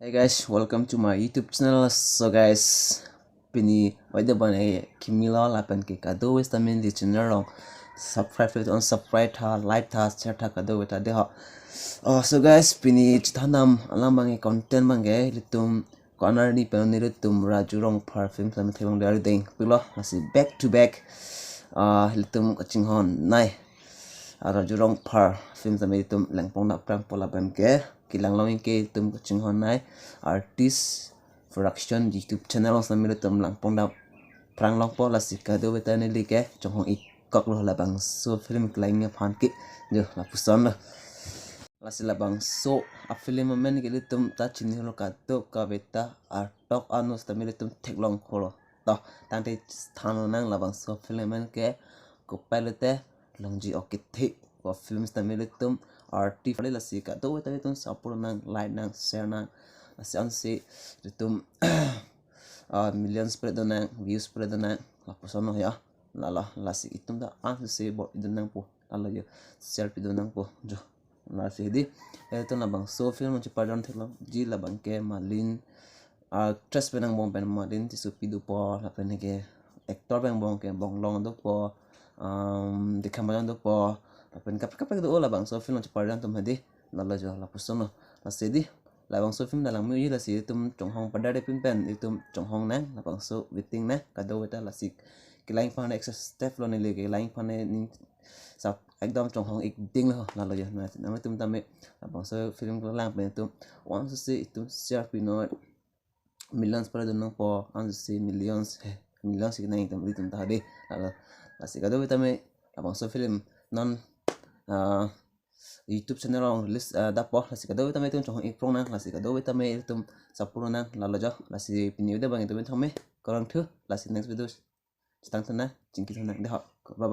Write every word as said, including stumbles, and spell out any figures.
Hey guys, welcome to my YouTube channel. So guys, pini video bang e kimi lo lapen ke kadokave sitame neli channel along subscribe, on subscribe tha, like tha, share tha, kadokave ta dei ho. Oh, so guys, pini chethan dam alam bang e content bang e ilitum ko-an arni pen ilitum Raju Rongphar film sitame theklong dei, ari deng pilo, lasi back to back ah ilitum kachinghon nei. Ah, Raju Rongphar film sitame ilitum langpon dam aphrang po lapen ke kelang long ke ilitum kachinghon nei artist production YouTube channel along sitame ilitum langpon dam aphrang long po, lasi kadokave ta neli ke chonghong ik kok lo labangso film kelang aphan ke, jo, lapuson lo. Lasi labangso a film amen ke ilitum ta chini lo, kadokave ta artok anus sitame ilitum theklong holo. To, tangte than lonang labangso film amen ke, kopai lote Longji Ok Kethe. Ko film sitame ilitum artist le, lasi kadokave ta ilitum support nang, like nang, share nang. Lasi ansi ilitum ah, millions pare do nang, views pare do nang, lapuson lo ya. Lalo, lasi itum ta ansi bor-i do nangpo, lalo ya, share pi do nangpo, jo. Lasi dei, eh, ilitum labangso film cheparjan theklongji labang ke Malin, actress pen angbong pen Malin Tissopi dopo, lapen ke actor pen angbong ke Bonglong dopo, um, Dikham Bajon dopo, lapen kaprek kaprek do labangso film cheparjan atum dei, lalo jo, lapuson lo. Lasi dei, labangso film ta langme-oi, lasi itum chonghong padare pin pen itum chonghong nang, labangso waiting nang, kadokave ta lasi kelang aphan extra step lo neli, kelang aphan ning sap ekdom chonghong ik ding lo, lalo ya. Na, nangtum tame labangso film kelang pen itum ansi itum share pi noi, millions pare do nangpo, ansi millions, he, millions kenang itum, itum ta dei, lalo. Lasi kadokave tame labangso film non ah YouTube channel along release ah dapo, lasi kadokave tame itum chonghong ik prong nang, lasi kadokave tame itum support nang, lalo jo. Lasi pini video bang e itum thame, kurvangthu, lasi next video chethan thunang, chingki thunang dei ho. Bye bye.